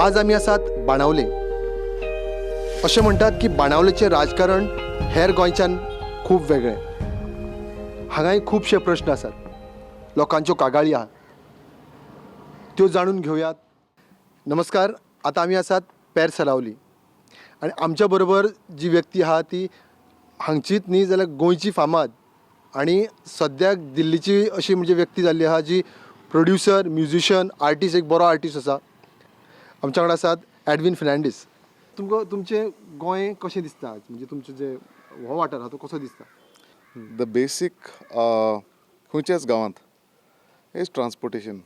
आज आमी आसात बाणावले. अशें म्हणटात की बाणावलेचें राजकारण हेर गोंयच्यान खूब वेगळें. हांगाय खुबशे प्रश्न आसात, लोकांच्यो कागाळी आहात, त्यो जाणून घेवयात. नमस्कार, आतां आमी आसात पेर सलावली आनी आमच्या बरोबर जी व्यक्ती आहा ती हांगचीच न्ही जाल्यार गोंयची फामाद आनी सद्याक दिल्लीची अशी म्हणजे व्यक्ती जाल्ली आहा, जी प्रोड्युसर, म्युजिशियन, आर्टिस्ट, एक बरो आर्टिस्ट आसा. आमच्या वांगडा आसात एडवीन फेर्नांडीस. तुमकां तुमचें गोंय कशें दिसता आज? म्हणजे तुमचें जे हो वाठार आहा तो कसो दिसता? The basic खंयच्याच गांवांत is transportation.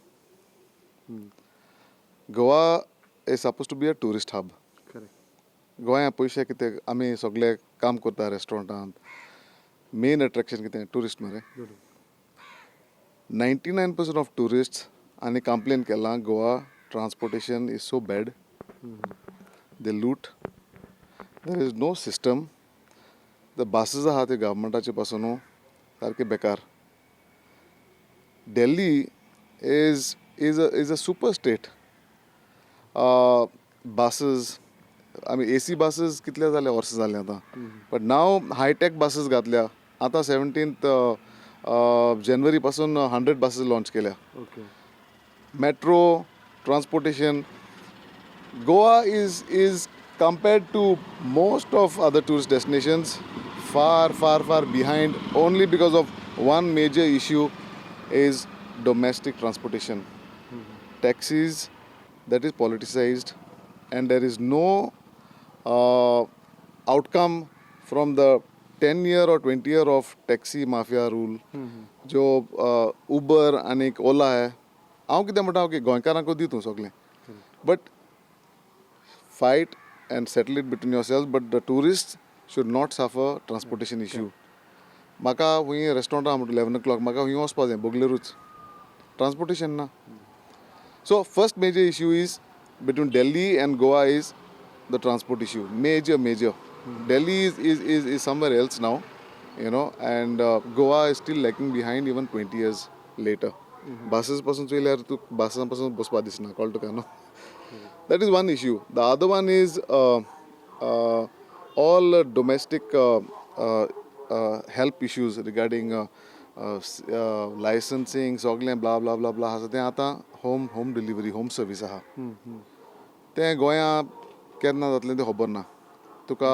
Goa is suppose to be a tourist hub. गोंया पयशे कितें, आमी सगळे काम करता रेस्टॉरंटांत. मेन अट्रॅक्शन कितें? ट्युरिस्ट मरे. 99% of tourist आनी कंप्लेन केलां, Goa transportation is so bad, they loot, there is no system. The buses आहा ते गव्हर्मेंटाचे पासून न्हू सारके बेकार. Delhi is a super state. Buses, I mean, AC buses कितले जाले वर्सां जालीं आतां, but now hi-tech buses घातल्या आतां. 17th जनवरी पासून 100 बसीस लॉन्च केल्या. Metro transportation, Goa is compared to most of other tourist destinations far, far, far behind only because of one major issue is domestic transportation, taxis, that is politicized, and there is no outcome from the 10 year or 20 year of taxi mafia rule. जो Uber आनी ओला आहे, हांव कितें म्हणटा की गोंयकारांकूच दी तूं सगळें, but fight and settle it between yourself, but the tourist should not suffer transportation issue. म्हाका हुंय रेस्टॉरंट आहा म्हणटा 11 ओ क्लॉक, म्हाका हुंय वचपा जाय बगलेरूच, ट्रान्सपोर्टेशन ना. So first major issue is between Delhi and Goa is the transport issue. Major, major. Delhi is somewhere else now, and Goa is still lagging behind even 20 years later. Buses पासून चोयल्यार तूं बसां पासून बसपा दिसना, कळटा तुका न्हू? That is one issue. The other one is all domestic help issues regarding licensing, सगळें ब्ला ब्ला ब्ला ब्ला आसा तें. आतां home delivery, home service आहा, तें गोंया केन्ना जातलें तें खबर ना तुका.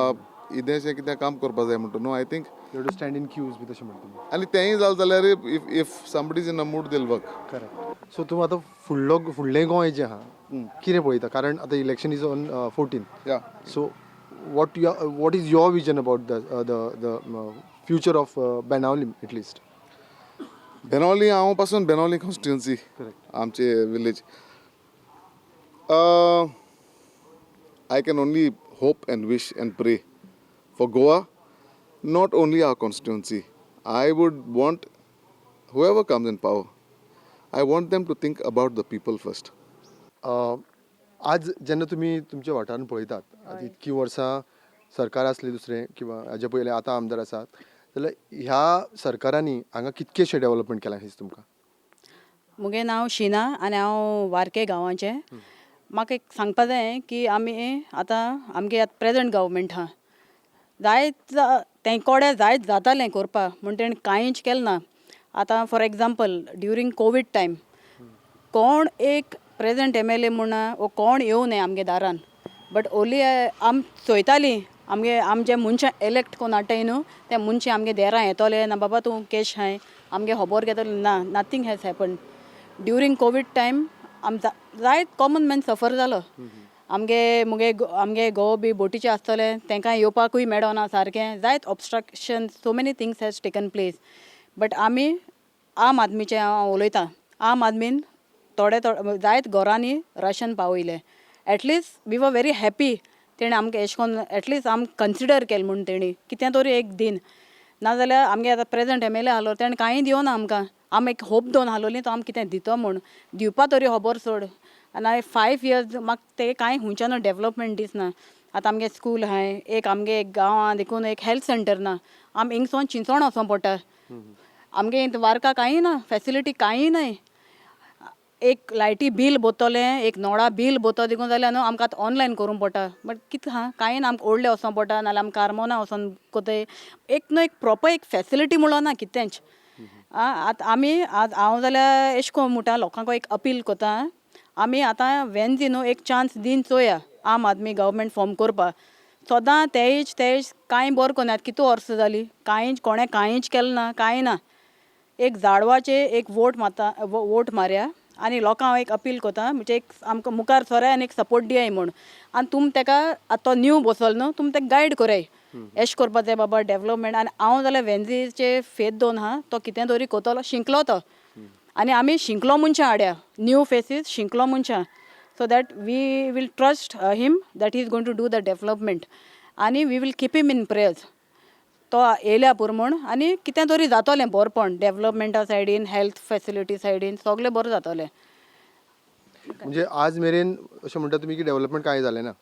इदेंशें कितें काम करपा जाय म्हणटा न्हू, I think you to stand in queues बी तशें म्हणटा तुमी. आनी तेंय जालें जाल्यार if somebody is in a mood, they'll work. Correct. So तूं आतां फुडलो फुडलें गोंय जें आहा कितें पळयता? कारण आतां election is on 14. So what is your vision about the future of Benaulim at least? Benaulim, हांव पासून बेनावली कॉन्स्टिट्युन्सी. आमचे village, I can only hope and wish and pray for Goa, not only our constituency. I would want whoever comes in power, I want them to think about the people first. आज जेन्ना तुमी तुमच्या वाठारान पळयतात, आज इतकीं वर्सां सरकार आसलें दुसरें किंवा हाजे पयलें, आतां आमदार आसात, जाल्यार ह्या सरकारांनी हांगा कितकेशें डेवलपमेंट केलां हें तुमकां? मुगे नांव शिना आनी हांव वारके गांवाचें. म्हाका एक सांगपा जाय की आमी आतां आमगे आतां प्रेजंट गव्हर्मेंट आहा, जायत तें कोडे जायत जातालें करपा म्हूण तेणें कांयच केलें ना. आतां for example, during Covid time कोण एक प्रेजंट एमएलए म्हूण वो कोण येवं आमगे दारान, बट ओन्ली आम चोयतालीं आमगे आमचे मनशां एलेक्ट कोन्न हाडटाय न्हू, ते मनशां आमगे देरां येतोले ना, बाबा तूं केश हाय, आमगे खबर घेतले ना. Nothing has happen during Covid time. आम जायत कॉमन मॅन सफर जालो. आमगे मुगे आमगे घोव बी बोटीचे आसतले, तांकां येवपाकूय मेळना सारकें. जायत obstruction, so many things has taken place. But आमी आम आदमीचें हांव उलयतां. आम आदमीन थोडे थोडे जायत घरांनी ration पावयलें. At least we were very happy. तेणें आमकां एशें कोन्न एटलिस्ट आम कन्सिडर केलें म्हूण तेणी कितें तरी एक दीन. नाजाल्यार आमगे आतां प्रेजंट एमएलए आहलो, तेणें कांय दिवना आमकां. आम एक होप दवरून आहलोली तो आमकां कितें दितो म्हूण, दिवपा तरी खबर सोड. आनी हांवें 5 इयर्स म्हाका ते कांय खुंयच्यानू डेवलपमेंट दिसना. आतां आमगे स्कूल आहाय एक, आमगे एक गांवां देखून एक हेल्थ सेंटर ना. आम हिंगसोन चिंचोण वचों पडटा. आमगे वार्का कांय ना, फेसिलिटी कांय नाय. एक लायटी बील भरतलें, एक नोडा बील भरतो देखून जाल्यार न्हू आमकां आतां ऑनलायन करूंक पडटा. बट कितें आहा कांय ना, आमकां ओडले वचों पडटा नाल्यार आमकां कार्मोना वचोन कोताय. एक न्हू एक प्रोपर एक फेसिलिटी म्हणलो ना कितेंच. आतां आमी आतां हांव जाल्यार एशें कोन्न म्हणटा लोकांक एक अपील कोता, आमी आतां वेन्झी न्हू एक चान्स दीन चोया आम आदमी गव्हर्मेंट फॉर्म करपा. सदां तेच तेच कांय बरें कोन्नात, कितू वर्सां जालीं कांय कोणें कांयच केलें ना, कांय ना. एक झाडवाचे एक वोट मारता, वोट मारया आनी लोकांक हांव एक अपील कोता, म्हणजे एक आमकां मुखार सराय आनी एक सपोर्ट दियाय म्हूण. आनी तुम तेका आतां तो न्यू बसोलो न्हू, तुम तेका गायड कराय एशें करपा जाय बाबा डेवलपमेंट. आनी हांव जाल्यार वेन्झीचे फेथ दोन आहा, तो कितें तरी कोतलो, शिंकलो तो. आनी आमी शिंकलो मनशां हाड्या, न्यू फेसीस शिंकलो मनशां, so that we will trust him that he is going to do the development. आनी we will keep him in prayers तो येयल्या पुरो म्हूण. आनी कितें तरी जातलें बरपण डेवलपमेंटा सायडीन, हेल्थ फेसिलिटी सायडीन सगळें बरें जातलें. म्हणजे आज मेरेन अशें म्हणटा तुमी की डेवलपमेंट कांय जालें ना,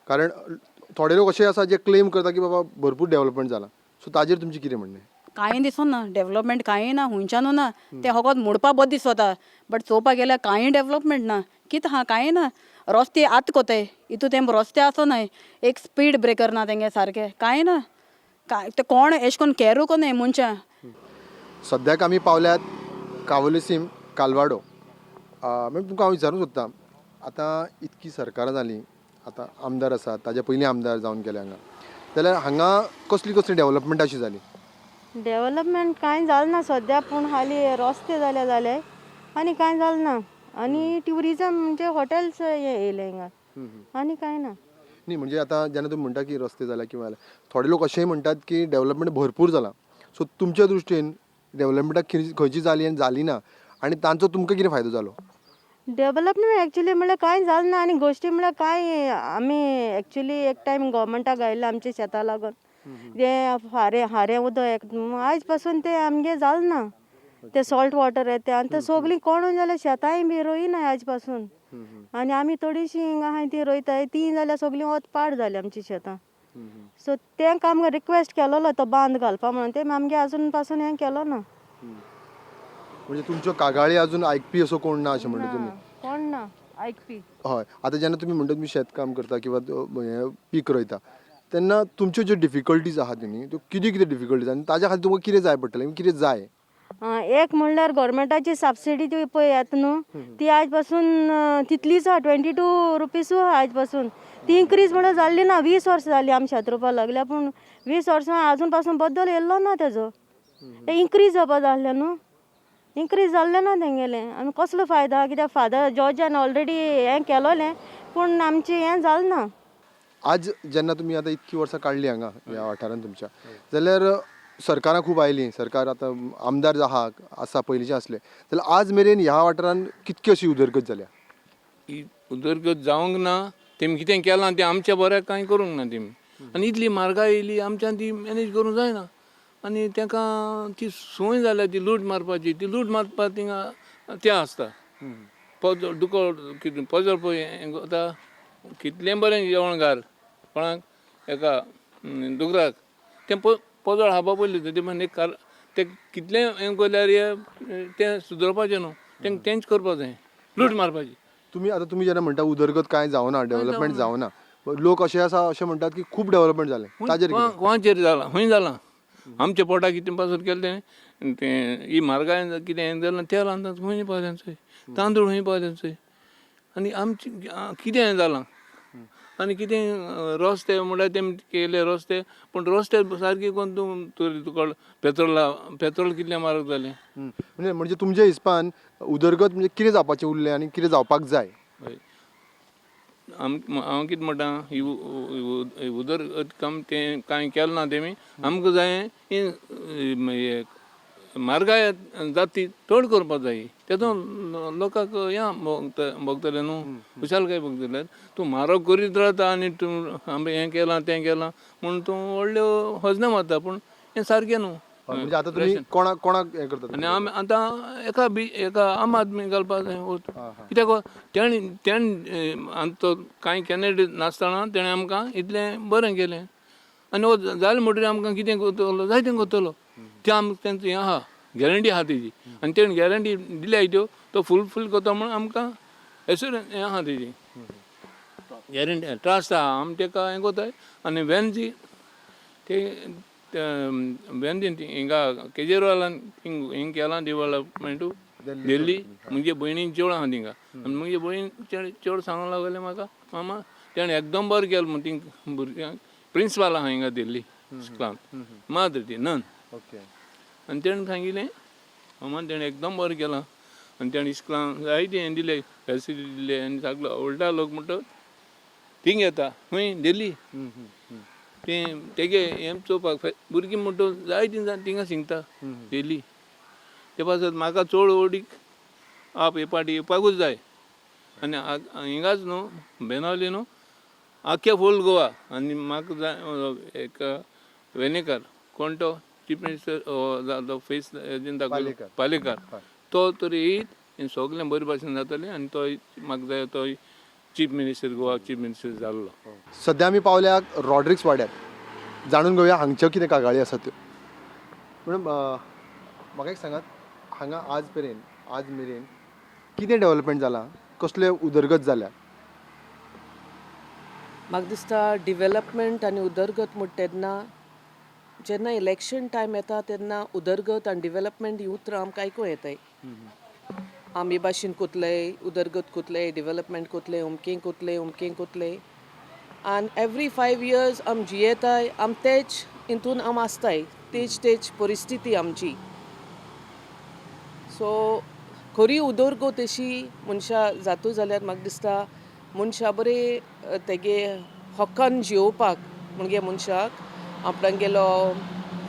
कारण थोडे लोक अशे आसा जे क्लेम करता की बाबा भरपूर डेवलपमेंट जालां, सो ताजेर तुमचें कितें म्हणणें? कांय दिसना डेवलपमेंट, कांय ना हुंयच्यानू ना. तें फकत म्हणपा बरें दिसता, बट चोवपा गेल्यार कांय डेवलपमेंट ना. कितें आहा कांय ना. रस्ते आतां कोताय हितू तें रस्ते आसनाय, एक स्पीड ब्रेकर ना तेंगे सारकें, कांय ना. कांय ते कोण एशें कोन्न कॅरू कोन्नाय मनशां. सद्याक आमी पावल्यात कावलेसीम कालवाडो. मॅम, तुमकां हांव विचारूंक सोदतां, आतां इतकी सरकारां जालीं, आतां आमदार आसात, ताज्या पयलीं आमदार जावन गेले हांगा, जाल्यार हांगा कसली कसली डेवलपमेंट अशी जाली? डेवलपमेंट कांय जालें ना सद्या, पूण हाली रस्ते जाले जाले आनी कांय जालें ना. आनी ट्युरिजम म्हणजे हॉटेल्स हे येयले हिंगा, आनी कांय ना. न्ही, म्हणजे आतां जेन्ना तुमी म्हणटा की रस्ते जाले किंवा जाले, थोडे लोक अशेंय म्हणटात की डेवलपमेंट भरपूर जालां, सो तुमच्या दृश्टीन डेवलपमेंटाक खंयची जाली आनी जाली ना, आनी तांचो तुमकां कितें फायदो जालो? डेवलपमेंट एक्चुली म्हणल्यार कांय जालें ना. आनी गोश्टी म्हणल्यार कांय आमी एक्चुली एक टायम गोवोरमेंटाक आयिल्लें आमच्या शेता लागून, तें हारें हारें उदक एक आयज पासून तें आमगें जालें ना. तें सॉल्ट वॉटर येता आनी तें सगळीं कोणून जाल्यार शेतांय बी रोयना आयज पासून. आनी आमी थोडीशीं हिंगा आहाय ती रोयताय, ती जाल्यार सगळीं वत पाड जाली आमची शेतां. सो तें काम रिक्वेस्ट केलोलो तो बांद घालपा म्हणून, तें आमगे आजून पासून हें केलो ना. म्हणजे तुमच्यो कागाळी अजून आयकपी असो कोण ना अशें म्हणटा तुमी? कोण ना आयकपी. हय, आतां जेन्ना तुमी म्हणटा तुमी शेतकाम करता किंवा हें पीक रोयता तेन्ना तुमच्यो ज्यो डिफिकल्टीज आहात न्ही, त्यो कितें कितें डिफिकल्टीज आनी ताज्या खातीर तुमकां कितें जाय पडटलें, कितें जाय? एक म्हणल्यार गोवोरमेंटाची सबसिडी ती पळय येता न्हू, ती आयज पासून तितलीच आहा, 22 रुपीसूय आहा आयज पासून. ती इन्क्रीज म्हणल्यार जाल्ली ना, 20 वर्सां जाली आमी शेत रोवपाक लागल्या, पूण 20 वर्सां आजून पासून बद्दल येयल्लो ना तेजो. ते इन्क्रीज जावपा जाय आसलें न्हू, इन्क्रीज जाल्लें ना तेंगेलें. आनी कसलो फायदा, कित्याक फादर जॉर्जान ऑलरेडी हें केलोलें, पूण आमचें हें जालें ना. आज जेन्ना तुमी आतां इतकी वर्सां काडली हांगा ह्या वाठारांत तुमच्या, जाल्यार सरकारां खूब आयलीं, सरकार आतां आमदार आहा आसा पयलींचे आसले, जाल्यार आज मेरेन ह्या वाठारांत कितकी अशी उदरगत जाल्या? ही उदरगत जावंक ना. तेमी कितें केलां तें आमच्या बऱ्याक कांय करूंक ना तेमी. आनी इतली म्हारगाय येयली आमच्यान ती मॅनेज करूंक जायना. आनी तांकां ती संवय जाल्या ती लूट मारपाची, ती लूट मारपाक थिंगा तें आसता. पजर दुकळ कितें पजर पळय हें आतां कितलें बरें जेवण घाल कोणाक एका दुकराक, तें पजळ खावपा पयलीं तें एक तें कितलें हें केल्यार तें सुदरपाचें न्हू, तें तेंच करपा जाय, लूट मारपाची. तुमी आतां तुमी जेन्ना म्हणटा उदरगत कांय जावना, डेवलपमेंट जावना, लोक अशे आसा अशें म्हणटात की खूब डेवलपमेंट जालें, ताजेर कितें? कोणाचेर जालां, खंय जालां? आमच्या पोटाक कितें पासत केलें तें, तें ही म्हारगाय कितें हें जालां, तेल आतां खंय पावता, तांदूळ खंय पावता, आनी आमचें कितें जालां? आनी कितें रस्ते म्हणल्यार तेमी केले रस्ते, पूण रस्ते सारके कोण तूं तुका पेट्रोला पेट्रोल कितलें म्हारग जालें. म्हणजे तुमच्या हिसपान उदरगत म्हणजे कितें जावपाचें उरलें आनी कितें जावपाक जाय? हय, हांव कितें म्हणटा, ही उदरगत काम तें कांय केलें ना तेमी. आमकां जाय ही म्हारगाय जाता ती चड करपाक जाय, तेजो लोकांक हें भोगतलें न्हू, खुशालकाय भोगतले. तूं म्हारग करीत रावता आनी तूं आमी हें केलां तें केलां म्हूण तूं व्हडल्यो हजना मारता, पूण हें सारकें न्हू. म्हणजे आतां तुमी कोणाक कोणाक हें करतात? आनी आमी आतां एका बी एका आम आदमी घालपाक जाय वोट, कित्याक तेणें तेणें आमचो कांय कॅन्डिडेट नासतना तेणें आमकां इतलें बरें केलें. आनी हो जालें म्हणटकीर आमकां कितें करतलो, जायतें करतलो, तें आमकां तेंचो हें आहा. गॅरंटी आहा तेजी आनी तेणें गॅरंटी दिल्या त्यो तो फुलफील करता म्हणून आमकां एश्युरन्स हें आहा तेजी गॅरंटी ट्रस्ट आहा आमी तेका हें कोताय. आनी when जी ते when ती हिंगा केजरीवालान हिंग केलां डिवलपमेंटू दिल्ली, मुगे भयणीन चेड आहा थिंगा आनी मुगे भयणीन चेड चेड सांगूंक लागलें म्हाका, मामा तेणें एकदम बरें केलें म्हूण. थिंग भुरग्यांक प्रिंसिपाल आहा हिंगा दिल्ली स्कुलान, माद्र ती नन. ओके. आनी तेणें सांगिल्लें मामा तेणें एकदम बरें केलां आनी तेणें इस्कुलान जायते हें दिले, फेसिलिटी दिले आनी सगलो व्हडलो लोक म्हणटा थिंग येता खंय दिल्ली तें तेगे हें चोवपाक भुरगीं म्हणटा जायतीं जाण थिंगा शिंकता दिल्ली. ते पासत म्हाका चड ओडीक आप हे पाटी येवपाकूच जाय. आनी हिंगाच न्हू बेनावली न्हू, आख्खे फूल गोवा. आनी म्हाका जाय एक वेनेकर कोण तो चीफ मिनिस्टर जालो फेस दाखयलो पालेकार, तो तरी येयत आनी सगलें बरे भाशेन जातलें. आनी तो म्हाका जाय तो chief minister, Goa chief minister जाल्लो. सध्या आमी पावल्या रॉड्रिक्स वाड्यार, जाणून घेवया हांगच्यो कितें कागाळी आसात त्यो. मॅडम, म्हाका एक सांगात, हांगा आज मेरेन आज मेरेन कितें डेवलपमेंट जालां, कसले उदरगत जाल्या? म्हाका दिसता डिवेलपमेंट आनी उदरगत म्हणटा तेन्ना जेन्ना इलेक्शन टायम येता तेन्ना उदरगत आनी डिवेलपमेंट ही उतरां आमकां आयकूंक येताय. आमी भाशेन कोतले उदरगत कोतले, डिवेलपमेंट कोतले, अमकें कोतले, अमकें कोतले, आनी एवरी 5 इयर्स आम जियेताय, आम तेच हितून आम आसताय, तेच तेच परिस्थिती आमची. सो खरी उदरगत अशी मनशा जातू जाल्यार म्हाका दिसता मनशा बरें तेगे हक्कान जियोवपाक, म्हणजे मनशाक आपणागेलो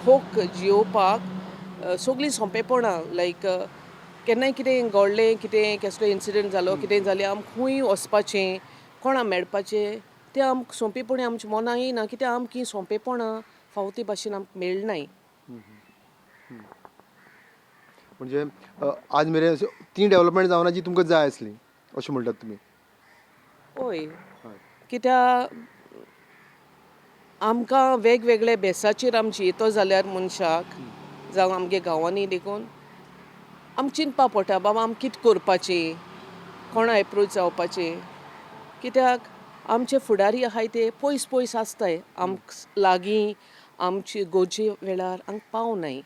हक जियोवपाक सगळीं सोंपेपणां, लायक केन्नाय कितें घडलें, कितें कसलो इन्सिडंट जालो, कितें जालें, आमकां खूंय वचपाचें, कोणा मेळपाचें तें आमकां सोंपेपणी आमच्या मनां येना, कित्याक आमकां सोंपेपणां फावो ते भाशेन आमकां मेळनाय. म्हणजे आज मेरेन अशें ती डेवलपमेंट जावना जी तुमकां जाय आसली अशें म्हणटात तुमी? हय, कित्याक आमकां वेगवेगळे बेसाचेर आम जियेतो जाल्यार मनशाक जावं आमगे गांवांनी देखून आमकां चिंतपा पडटा, बाबा आम कितें करपाचें, कोणा एप्रोच जावपाचें, कित्याक आमचे फुडारी आहाय ते पयस पयस आसताय, आमकां लागीं आमचे गरजे वेळार आमकां पावनाय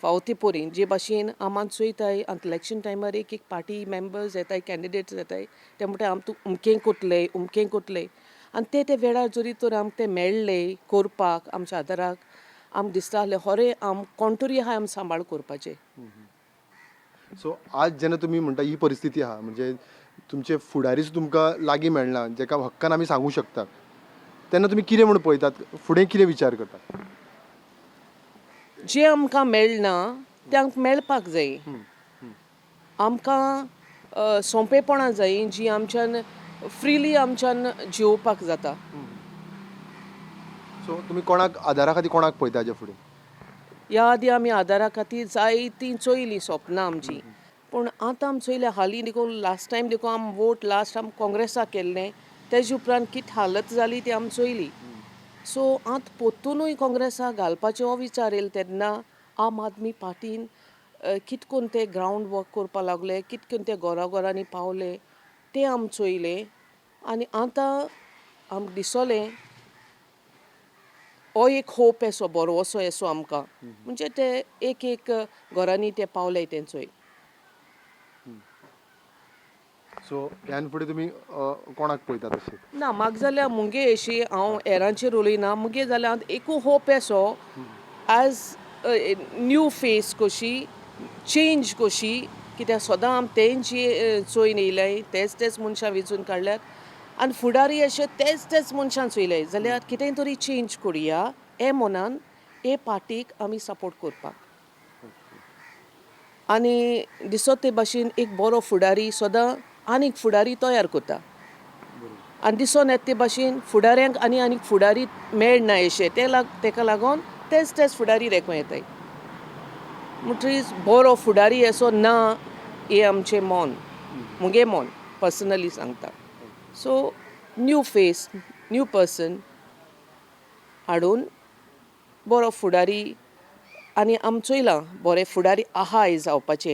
फावो ते परी. जे भाशेन आम चोयताय आतां इलेक्शन टायमार एक एक पार्टी मेंबर्स येताय, कॅन्डिडेट्स येताय, ते म्हणटाय आम तूं अमकें कोतले, अमकें कोतले, आनी ते ते वेळार जरी तर आमकां ते मेळ्ळे करपाक आमच्या आदाराक, आमकां दिसता आहलें खरें आम कोण तरी आहा आम सांबाळ करपाचें. सो आज जेन्ना तुमी म्हणटा ही परिस्थिती आहा, म्हणजे तुमचे फुडारीच तुमकां लागीं मेळना जेका हक्कान आमी सांगूं शकता, तेन्ना तुमी कितें म्हूण पळयतात, फुडें कितें विचार करतात? जें आमकां मेळना तें आमकां मेळपाक जाय, आमकां सोंपेपणां जाय जी आमच्यान फ्रिली आमच्यान जियोवपाक जाता. सो तुमी कोणाक आदारा खातीर कोणाक पळयता हाज्या फुडें? ह्या आदी आमी आदारा खातीर जायतीं चोयलीं सपनां आमचीं, पूण आतां आमी चोयल्या हालीं देखून लास्ट टायम देखून आमी वोट लास्ट आमी काँग्रेसाक केल्लें, तेजे उपरांत कितें हालत जाली ती आमी चोयली. सो आतां पोत्तुनूय काँग्रेसाक घालपाचो हो विचार येयलो तेन्ना आम आदमी पार्टीन कित कोन्न ते ग्रावंड वर्क करपा लागले, कित कोन्न ते घरा घरांनी पावले तें आमी चोयलें. आनी आतां आमकां दिसोलें हो एक होप असो बरो असो आमकां, म्हणजे ते एक एक घरांनी ते पावले तेंचोय. सो ह्यान फुडें तुमी कोणाक पळयतात अशें? ना, म्हाका जाल्यार मुगे अशी हांव हेरांचेर उलयना, मुगे जाल्यार एकू होप असो एज न्यू फेस कशी, चेंज कशी, कित्याक सदां आम तेंची चोयन येयल्याय, तेच तेच मनशां वेंचून काडल्यात आनी फुडारी अशे तेच तेच मनशां चोयले जाल्यार कितेंय तरी चेंज करुया हे मनान हे पार्टीक आमी सपोर्ट करपाक. आनी दिसत ते भाशेन एक बरो फुडारी सदां आनीक फुडारी तयार करता, आनी दिसोन येता ते भाशेन फुडाऱ्यांक आनी आनीक फुडारी मेळना अशें ते तेका लागून तेच तेच फुडारी रेखूं येताय. म्हणटरीच बरो फुडारी असो ना हें आमचें मन, मुगे मन पर्सनली सांगता. So new face, new person हाडून बरो फुडारी आनी आम चोयलां बरे फुडारी आहाय जावपाचे,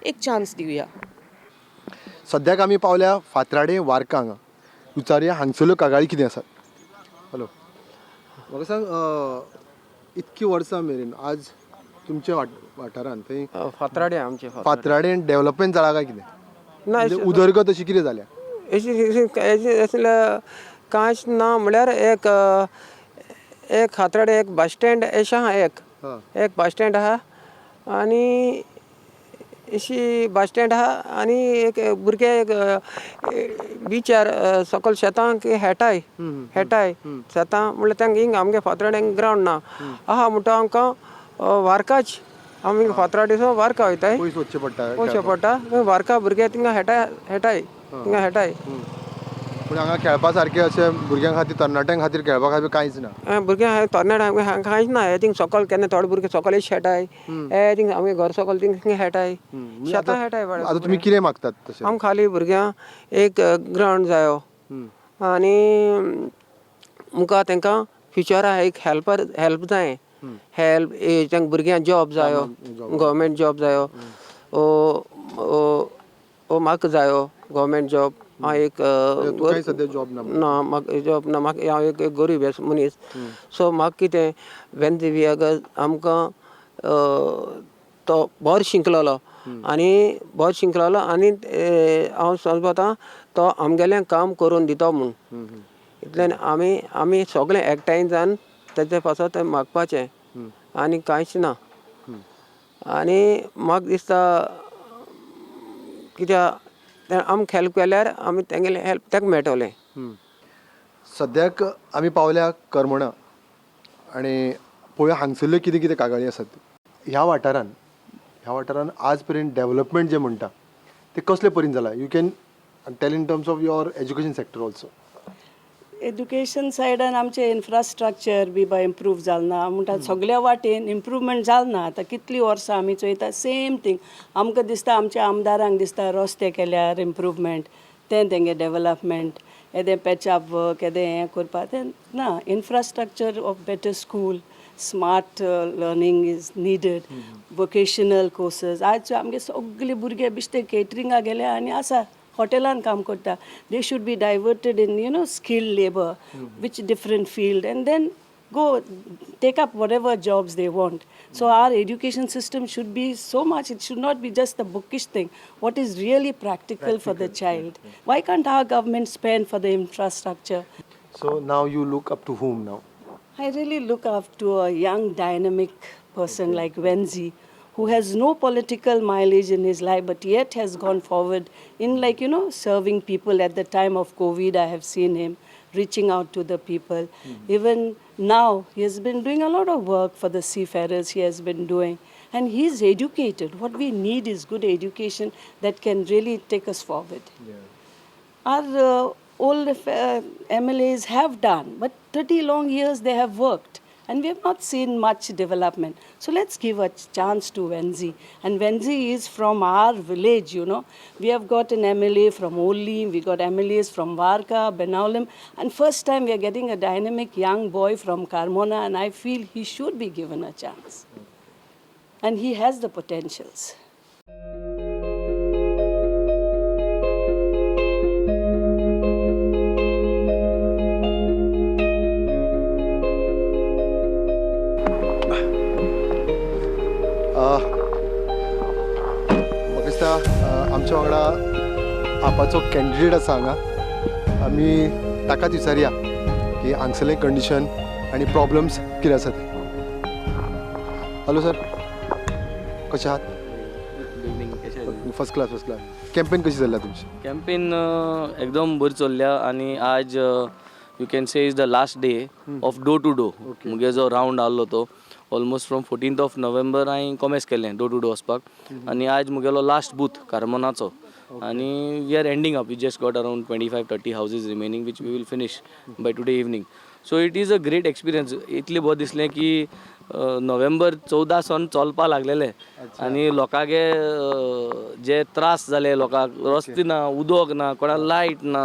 एक चान्स दिवया. सद्याक आमी पावल्या फातराडे वार्का हांगा. विचारया हांगसरल्यो कागाळी कितें आसात. हॅलो, म्हाका सांग, इतकी वर्सां मेरेन आज तुमच्या वाठारांत थंय फातराडे आमचे. फातराडे डेव्हलपमेंट जाला काय कितें? ना. म्हणजे उदरगत अशी कितें जाल्या? अशें कांयच ना. म्हळ्यार एक एक फातराडे एक बस स्टँड अशें आहा एक. एक बस स्टँड आहा आनी अशी बस स्टँड आहा आनी एक भुरगे एक बिचार सकल शेतांक हेटाय हेटाय शेतां. म्हणल्यार तांकां हिंग आमगे फातराडे ग्रावंड ना आहा म्हणटा आमकां वारकाच आमी फातराडेचो वारका वयताय. पयस वचचें पडटा. वचचें पडटा वारका. भुरगे थिंगा हेटाय हेटाय थिंगा हेटाय. पूण हांगा खेळपा सारकें अशें भुरग्यां खातीर, तरणाट्यां खातीर खेळपा खातीर कांयच ना? भुरग्यां तरणाटे कांयच ना. हे थिंग सकल केन्ना थोडे भुरगे सकल शेटाय, हे थिंग आमगे घर सकल थिंग खेळटाय, शेतां खेळटाय. आतां तुमी कितें मागतात तशें? आम खाली भुरग्यांक एक ग्रावंड जायो आनी मुखार तांकां फ्युचरा एक हेल्पर हेल्प जाय, हेल्प तांकां भुरग्यांक जॉब जायो, गव्हर्मेंट जॉब जायो ओ म्हाका जायो गव्हर्मेंट जॉब. हांव एक तुकाय सद्या जॉब ना? ना, म्हाका जॉब ना. म्हाका हांव एक गरीब मनीस. सो म्हाका कितें वेन विएगस आमकां तो बरो शिकलेलो आनी बरो शिकलेलो आनी हांव समजता तो आमगेलें काम करून दितो म्हूण. इतल्यान आमी आमी सगळे एकठांय जावन तेजे पासत मागपाचें आनी कांयच ना. आनी म्हाका दिसता कित्याक आमकां हेल्प केल्यार आमी तेंगेलें हेल्प ताका मेळटलें. सद्याक आमी पावल्या करमणा आनी पळोवया हांगसरल्यो कितें कितें कागाळी आसात. ह्या वाठारान आज पर्यंत डेवलपमेंट जें म्हणटा तें कसले परीन जालां? You can tell in terms of your education sector also. Education सायडान आमचें इन्फ्रास्ट्रक्चर बी बाय इम्प्रूव जालें ना म्हणटा. सगल्या वाटेन इम्प्रूवमेंट जालें ना. आतां कितलीं वर्सां आमी चोयता सेम थींग. आमकां दिसता, आमच्या आमदारांक दिसता रस्ते केल्यार इम्प्रूवमेंट, तें तेंगे डेवलपमेंट, येदें पॅच अप वर्क, येदें हें करपा तें ना. Infrastructure of better school, smart learning is needed, vocational courses. आयज आमगे सगळे भुरगे बेश्टे केटरिंगा गेले आनी आसा हॉटेलान काम करता. They should be diverted in skill labour, which different field, and then go take up whatever jobs they want. So our education system should be so much, it should not be just the bookish thing. What is really practical for the child? Why can't our government spend for the infrastructure? So now you look up to whom now? I really look up to a young, dynamic person like Venzi, who has no political mileage in his life, but yet has gone forward in, like, serving people. At the time of COVID, I have seen him reaching out to the people. Even now, he has been doing a lot of work for the seafarers, he has been doing. And he's educated. What we need is good education that can really take us forward. Our old MLAs have done, but 30 long years they have worked and we have not seen much development. So let's give a chance to Venzi. And Venzi is from our village. We have got an MLA from Oli, we got MLAs from Varka, Benaulim, and first time we are getting a dynamic young boy from Carmona, and I feel he should be given a chance. And he has the potentials. म्हाका दिसता आमच्या वांगडा आपाचो candidate आसा हांगा. आमी ताकाच विचारया की हांगसरलें condition आनी प्रॉब्लम्स कितें आसा ते. हॅलो सर, कशें आहात? First class, first class. Campaign कशी चल्ल्या तुमची? कॅम्पेन एकदम बरी चल्ल्या आनी आज you can say is the last day of door to door. मुगे जो रावंड आहलो तो almost from 14th of November हांवें कॉमेस केलें डोर टू डोर वचपाक आनी आज मुगेलो लास्ट बूथ कार्मोनाचो आनी we are ending up. We just got around 25-30 houses remaining, which we will finish by today evening. So it is a great experience. इतलें बरें दिसलें की नोव्हेंबर 14 सावन चलपा लागलेले आनी लोकांगे जे त्रास जाले, लोकांक रस्ते ना, उदक ना, कोणाक लायट ना,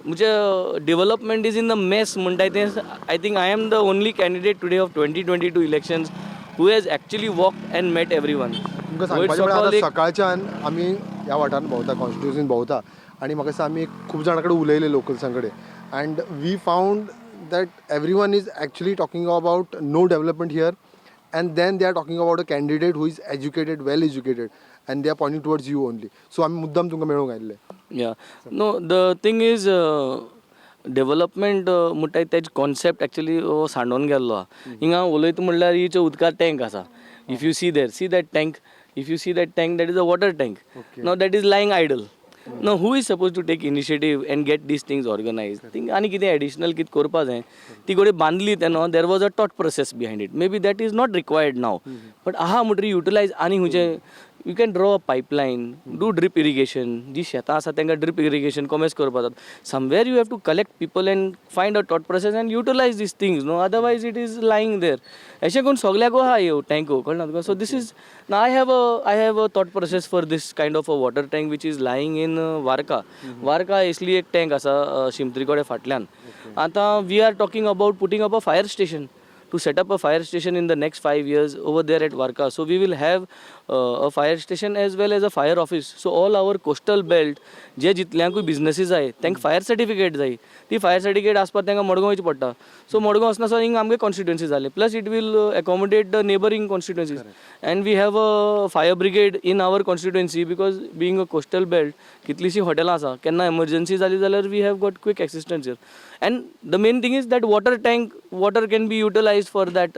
म्हणजे development is in the mess म्हणटाय तें. I think I am the only candidate today of 2022 elections who has actually walk and met everyone. तुमकां सांगपाचें म्हळ्यार आतां सकाळच्यान आमी ह्या वाठारांत भोंवता, कॉन्स्टिट्युन्सीन भोंवता आनी म्हाका दिसता आमी खूब जाणां कडेन उलयले, लोकल्सां कडेन, and we found that everyone is actually talking about no development here, and then they are talking about a candidate who is educated, well educated, and they are pointing towards you only. So आमी मुद्दाम तुमकां मेळूंक आयिल्ले. Yeah, no, the thing is, development म्हणटाय तेज concept actually हो सांडोन गेल्लो आहा. हिंगा उलयता म्हणल्यार ही उदका टँक आसा. If you see there, see that tank, if you see that tank, that is a water tank. Now that is lying idle. Now who is suppose to take initiative and get these things organise? Thing आनी कितें additional कितें करपा जाय, ती घडये बांदली तेन्ना there was a thought process behind it. Maybe that is not required now, but आहा म्हणटरी युटिलायज आनी खंयचें you can draw a pipeline, do drip irrigation. जी शेतां आसा तांकां ड्रीप इरिगेशन कोमेस करपाक जाता. Somewhere you have to collect people and find a thought process and utilize these things, no? Otherwise it is lying there. अशें करून सगल्याकू आहा ह्यो टँको, कळना तुका? So this is, I have a thought process for this kind of a water tank which is lying in Varca. Varca इसली एक tank आसा शिमत्री कडेन फाटल्यान. आतां we are talking about putting up a fire station, to set up a fire station in the next 5 years over there at Varca. So we will have a fire station as well as a fire office. So all our coastal belt, जे जितल्यांकूय businesses जाय तांकां fire certificate जाय. ती fire certificate आसपाक तांकां मडगांव वयचें पडटा. सो मडगांव वचना सो हिंगा आमगे कॉन्स्टिट्युन्सी जाले, plus it will accommodate the neighbouring constituencies, and we have a fire brigade in our constituency, because being a coastal belt कितलीशीं हॉटेलां आसा. केन्ना एमर्जन्सी जाली जाल्यार we have got quick assistance here. And the main thing is that water tank, water can be utilize for that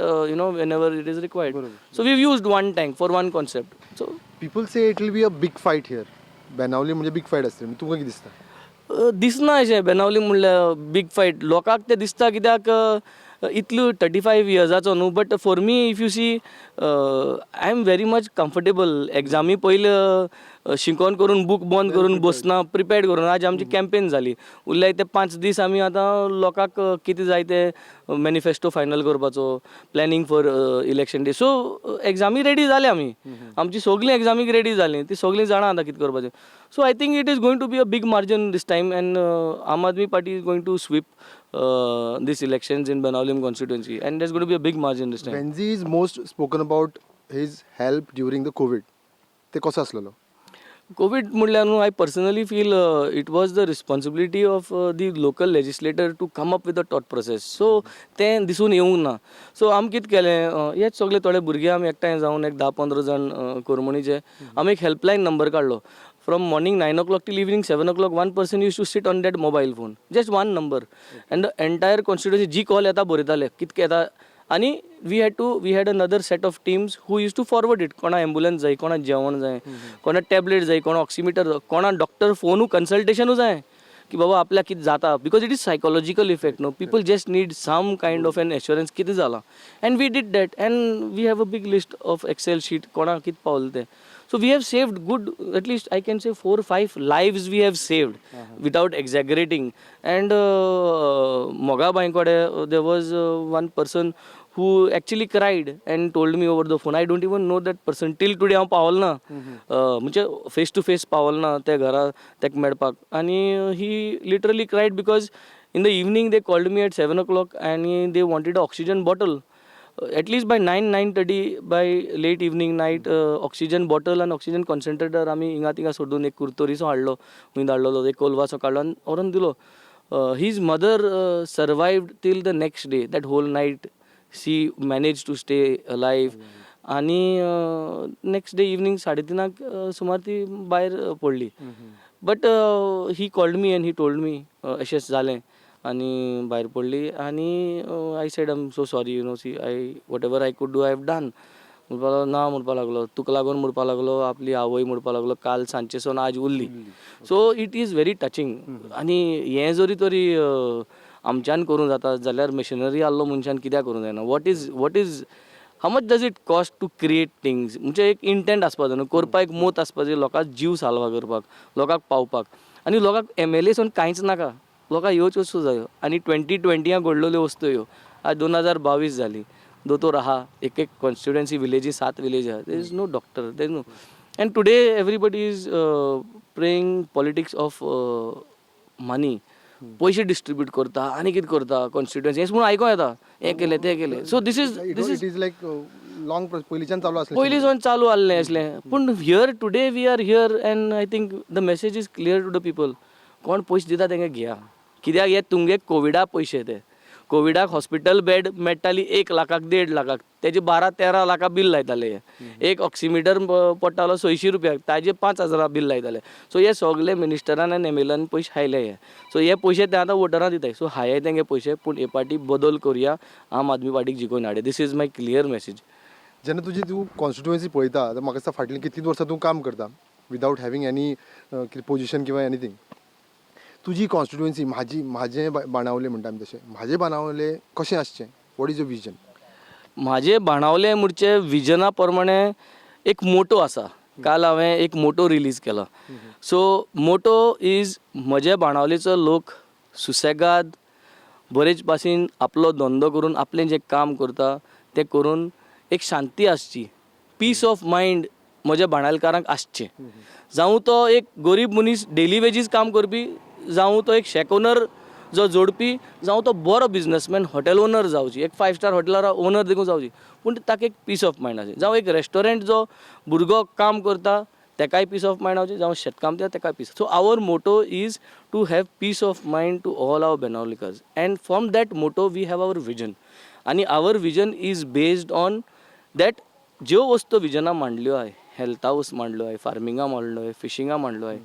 whenever it is required. So we used one tank for one concept, so People say it will be a big fight here. Benaulim म्हणजे बीग fight आसतली, तुमकां कितें दिसता? दिसना अशें. बेनावली म्हणल्यार बीग fight लोकांक तें दिसता, कित्याक इतलो 35 इयर्साचो न्हू. But for me, if you see, I am very much comfortable. एग्जामी पयले शिकोन करून, बूक बंद करून बसना, प्रिपेर्ड करून. आज आमची कॅम्पेन जाली, उरले ते 5 दीस. आमी आतां लोकांक कितें जाय ते मॅनिफेस्टो फायनल करपाचो, planning for election day. So examinee ready जाले आमी, आमची सगळीं एग्जामीक रेडी जालीं, ती सगळीं जाणां आतां कितें करपाचें. So I think it is going to be a big margin this time, and Aam Aadmi Party is going to sweep this elections in Benaulim constituency, and there's going to be a big margin this time. Venzy is most spoken about his help during the Covid. ते कसो आसलेलो? Covid म्हणल्यार न्हू, I personally feel it was the responsibility of the local legislator to come up with a thought process. So तें दिसून येवंक ना. So आमी कितें केलें, हेच सगळे थोडे भुरगे आमी एकठांय जावन, एक 10-15 जाण करमणीचे, आमी एक हेल्पलायन नंबर काडलो. From morning 9 o'clock till evening 7 o'clock, one person used to sit on that mobile phone, just one number, and the entire constituency ji call येता बरयताले कितके येता. आनी we had another set of teams who used to forward it. कोणा ambulance जाय, कोणा जेवण जाय, कोणा टॅबलेट जाय, कोणा ऑक्सिमिटर, कोणा डॉक्टर फोनू कन्सल्टेशनूय जाय की बाबा आपल्याक कितें जाता, because it is psychological effect, no? People just need some kind of an assurance कितें जालां. And we did that, and we have a big list of Excel sheet कोणाक कितें पावलें तें. So we have saved good, at least I can say 4, 5 lives we have saved without exaggerating. And Moga बांयकडे there was one person who actually cried and told me over the phone. I don't even know that person till today. हांव पावल ना, म्हणजे face two face पावल ना त्या घरा ताका मेळपाक. आनी he literally cried because in the evening they called me at 7 o'clock आनी they wanted oxygen bottle. At least by 9, 9:30, by late evening, night, oxygen bottle आनी ऑक्सिजन कॉन्सन्ट्रेटर आमी हिंगा थिंगा सोदून एक कुर्तोरीचो हाडलो, खूंय धाडलेलो, एक कोलवाचो काडलो आनी व्हरोन दिलो. His mother survived till the next day. That whole night she manage to stay alive. आनी नेक्स्ट डे इवनींग 3:30 सुमार ती भायर पडली. But he called me and he told me अशेंच जालें आनी भायर पडली. आनी I said, "I am so sorry, see, I whatever I could do, I have done." म्हणपाक लागलो, ना म्हणपाक लागलो, तुका लागून म्हणपाक लागलो, आपली आवय म्हणपाक लागलो काल सांजचे सावन आज उरली. So it is very touching. आनी हें जरी तरी आमच्यान करूं जाता जाल्यार मशिनरी आहलो मनशान कित्याक करूं जायना? What is how much does it cost to create things? म्हणजे एक इंटेंट आसपा जाय न्हू, करपाक एक मोत आसपा जाय, लोकांक जीव साल्वार करपाक, लोकांक पावपाक. आनी लोकांक एमएलए सोन कांयच नाका, लोकांक ह्योच वस्तू जायो. आनी 2020 घडलेल्यो वस्तू ह्यो, आज 2022 जाली. दोतोर आहा एक एक कॉन्स्टिट्युएन्सी विलेजी, सात विलेज आहा, there is no doctor, there is no. And today everybody is playing politics of money. पयशे डिस्ट्रीब्यूट करता आनी कितें करता कॉन्स्टिट्युएन्सी, हें म्हणून आयको येता, हें केलें, तें केलें. So this is this it is is like long पयलींच्यान चालू आसलें. पयलीं चालू आहलें असलें, पूण here today we are here and I think the message is clear to the people. कोण पयशे दिता तेंगे घेया, कित्याक हे तुमगे कोविडा पयशे, ते कोविडाक हॉस्पिटल बेड मेळटाली 1 लाखाक, 1.5 लाखाक, तेजे 12-13 लाखां बील लायताले हे. एक ऑक्सिमिटर पडटालो 600 रुपयाक, ताजे 5 हजारां बील लायताले. सो हे सगळे मिनिस्टरान आनी एमएलएन पयशे खायले हे. सो हे पयशे ते आतां वोटरां दिताय. सो हाये तेंगे पयशे, पूण हे पाटी बदल करुया, आम आदमी पार्टीक जिखोवन हाडया. This is my clear message. जेन्ना तुजी तूं कॉन्स्टिट्युएन्सी पळयता जाल्यार म्हाका दिसता फाटलीं कितलीं वर्सां तूं काम करता विदावट हॅवींग एनी कितें पोजिशन किंवा एनीथींग. तुजी कॉन्स्टिट्युएन्सी, म्हाजी म्हाजें बाणावले म्हणटा आमी तशें, म्हाजें बाणावले कशें आसचें? What is your vision? म्हाजे बाणावले म्हणचे विजना प्रमाणे एक मोटो आसा. काल हांवें एक मोटो रिलीज केला. सो मोटो is म्हज्या बाणावलेचो लोक सुसेगाद बरेच भाशेन आपलो धंदो करून, आपलें जें काम करता तें करून एक शांती आसची, पीस ऑफ मायंड म्हज्या बाणावलकारांक आसचें. जावं तो एक गरीब मनीस डेली वेजीस काम करपी, जावं तो एक शॅक ओनर जो जोडपी, जावं तो बरो बिजनसमॅन, हॉटेल ओनर जावची, एक फायव स्टार हॉटेलार ओनर देखून जावची, पूण ताका एक पीस ऑफ मायंड आसची. जावं एक रेस्टॉरंट जो भुरगो काम करता तेकाय पीस ऑफ मायंड जावची, जावं शेतकामती तेकाय piece. So our motto is to have peace of mind to all our Benaulimkars, and from that motto we have our vision. आनी our vision is based on that. ज्यो वस्तू विजना मांडल्यो आहाय, हेल्था वस्त मांडल्यो आहाय, फार्मिंगा मांडलो आहाय, फिशिंगा मांडलो आहाय,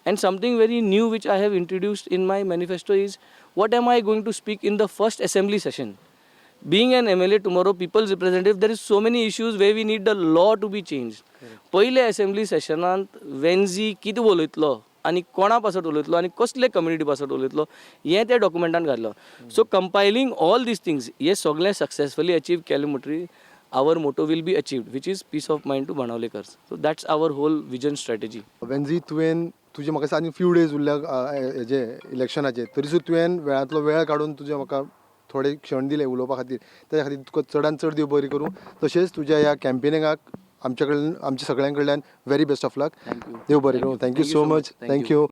and something very new which I have introduced in my manifesto is what am I going to speak in the first assembly session. Being an MLA tomorrow, people's representative, there is so many issues where we need the law to be changed. पयले assembly सेशनांत वेन्जी कितें उलयतलो आनी कोणा पासत उलयतलो आनी कसले community पासत उलयतलो हें त्या डॉक्युमेंटान घातलो. So compiling all these things, हे सगळें सक्सेसफुली अचीव केलें म्हणटकीर our motto will be achieved, which is peace of mind to Banavlikars. So that's our whole vision strategy. वेन्जी, तुवें तुजे म्हाका दिसता आनी फ्यू डेज उरल्या हेजे इलेक्शनाचे, तरी सुद्दां तुवें वेळांतलो वेळ काडून तुजे म्हाका थोडे क्षण दिले उलोवपा खातीर, त्या खातीर तुका चडान चड देव बरें करूं. तशेंच तुज्या ह्या कॅम्पेनिंगाक आमच्या कडल्यान, आमच्या सगळ्यां कडल्यान very best of luck. Thank you. देव बरें करूं. Thank you so much. Thank you.